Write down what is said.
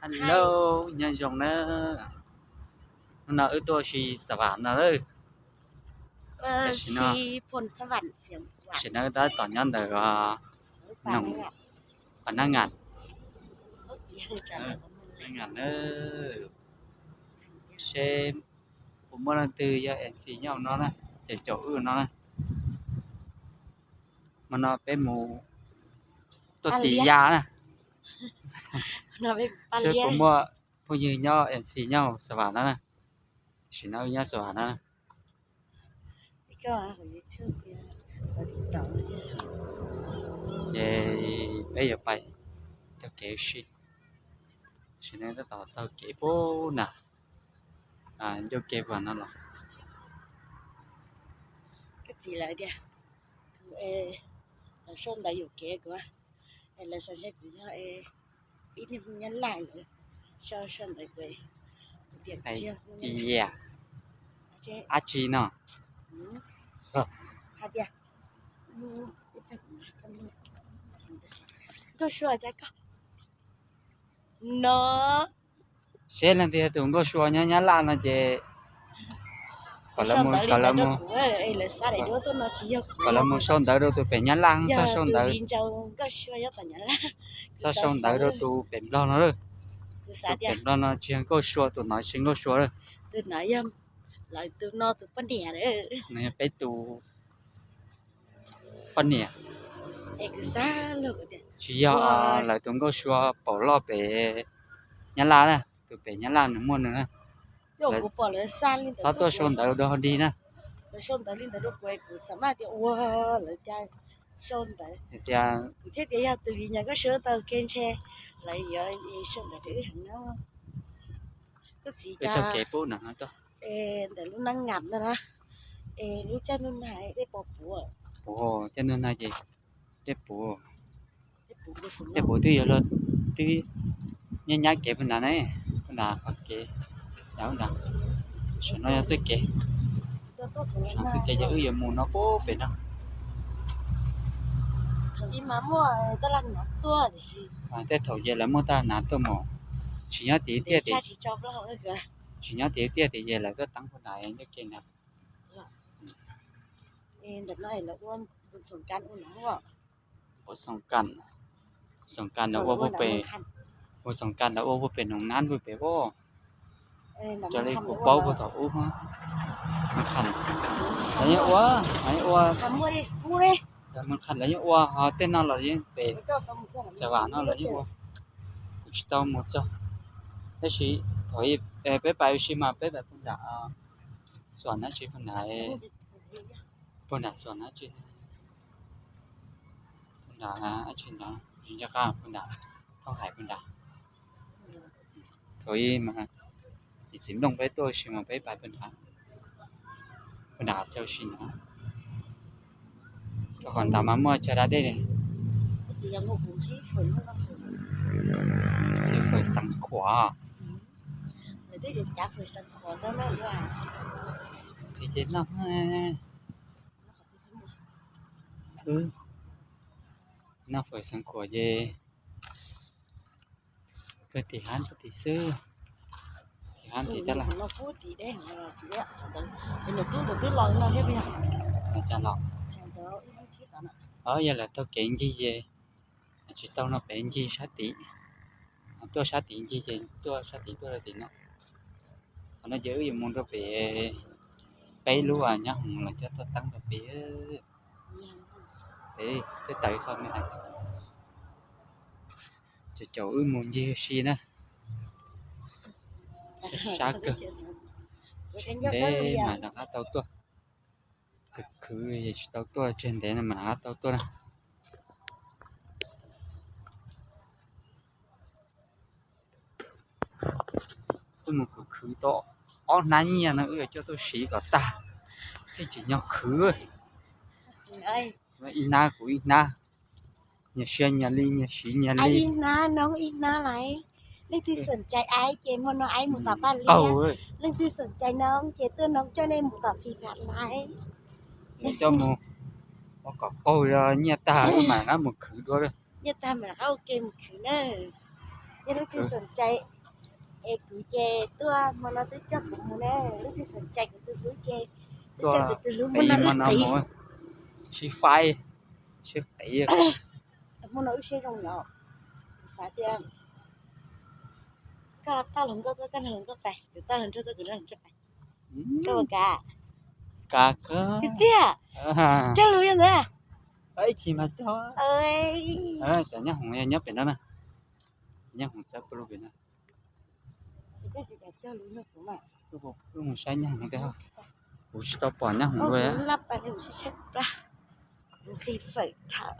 Hello, nyob zoo na. Hnub no wb tuaj ua si Xav Vam no lawm. Tam sim no, tam sim no wb tab tom nyob ntawm Pab Nab Ngas, Nab Ngas na. Seb puas muaj leej twg yog M C nyob no na, ces caum wb no na. Hmo no peb mus tuaj tiv ya na, seb puas muaj phooj ywg nyob M C nyob Xav Vam no na. Tam sim no wb nyob Xav Vam no na. Ces peb yuav pais taug kev ua si. Tam sim no tab tom taug kev puag nram, ncauj ke puag no los. Koj txiv lawv tias, kuv, lawv sau ntawv yuam kev kuv, lawv xav ntshe kuv yog ib niag Nyab Laj lawm, sau sau ntawv kuv tias, Cia, dab tsi no? Hais tias, Nkauj Sua cas koj no. Seb leej twg yog tus Nkauj Sua nyob Nyab Laj no ces kom lawv mus, kom lawv mus sau ntawv rau tus pem Nyab Laj, txhob sau ntawv, txhob sau ntawv rau tus pem Nplog no. Tus pem Nplog no tsis yog Nkauj Sua, tus no tsis yog Nkauj Sua. Tus no yog lawv tus no tus poj niam, no yog peb tus poj niam. Tsis yog, lawv tus Nkauj Sua paum loj pem Nyab Laj na, tus pem Nyab Laj nws muaj nws na. Txhob tuaj sau ntawv dua dig na. Hais tias, kuv thiaj tias yog tus vim nyuas Nkauj Sua tau ke ntshe lawv yuav sau ntawv rau wb heev no. Koj txiv, taug kev puag nram no tuaj, ntawm lub Nab Ngas no na, es lub caij ntuj nag dej puv puv, caij ntuj nag ces dej puv, dej puv twb yuav luag twb nyab nyab kev puag nrad ne, puag nrad qhov kev, nrad, saum no yog txoj kev, saum txoj kev ces wb yuav mus no puag pem no. Tej thaum ces lawv muaj taj nav tuaj mus, tsis nyob tim tiaj, tsis nyob tim tiaj tias ces lawv tuaj teeb puag nrad ncauj ke nrad. Ua xoom kas, xoom kas ntawd ua puag pem, ua xoom kas ntawd ua puag pem Noom Nab puag pem os. Raws li kuv paub puag thaum ub, Maj Qham lawv yeej ua, lawv yeej ua, Maj Qham lawv yeej ua, ho tej no los yeej pem Xav Vam no los yeej ua. Kuv tsis tau mus txog, tab sis thaum peb pais ua si mas peb pais puag nram Xuam Nab Tsi puag nrad, puag nram Xuam Nab Tsi, puag nram dab tsi ntawd tsis nco qab, puag nram Thoob Hais puag nrad. Thaum ub mas niam txiv Nplooj peb tuaj ua si mas peb pais puag nrad, puag nrad caug si ntawd. Rau qhov nrad mas muaj chaw da dej, ces fawm Xeev Khuam. Ces noj, noj fawm Xeev Khuam ces kawg tim hab tim xwb, tim hab tim tab laj. Los, yog lawv taug kev ncig ces tsis tau no pem ncig sab tim, tuaj sab tim ncig ces tuaj sab tim tuaj rau tim no. Qhov no ces wb yuav mus rau pem peb lub nyob hoom los coj tuaj teeb rau pem, pem tej taw kho me hais. Ces caum wb mus ncig ua si na. Sab kawg, ntev mas rov qab tau tuaj, khwv khwv es tsis tau tuaj, tseg ntev no mas rov qab tau tuaj na. Wb mus khwv khwv tau ob hnab nyiaj no wb yuav coj tuaj siv kom tag thiaj tsim nyog khwv. Ib hnab kuv ib hnab, nyias siab nyias li, nyias siv nyias li. Ib hnab noob ib hnab laiv. Leej twg xoom cai aib ces hmo no aib mus tom Paj Liab, leej twg xoom cai noob ces tuaj noob coj nej mus tom Phi Vam laiv. Coj mus ua kom qaug, nyiaj tag mam rov qab mus khwv dua. Nyiaj tag mam rov qab ua ke mus khwv na. Yog leej twg xoom cai Es kuv ces tuaj hmo no twb coj kuv mus na, lub twg xom cai kuv tus hlub ces, tuaj coj kuv tus hlub mus no wb qiv, sib faib, sib qiv. Hmo no wb siab zoo yom, kuv xav tias koj toj hluas nkauj tuaj koj nrog hluas nkauj pais, kuv toj hluas nraug tuaj kuv nrog hluas nraug pais. Koj puas kam? Kam kawg. Tiag tiag? Cog lus yog ntawd. Ib chim mas cog. Cov nyab hoom yog nyob pem no na. Nyab hoom txawb pw pem no. Wb mus saib nyab hoom, kuv tsis tau pom nyab hoom dua. Nqhis fawm dhau.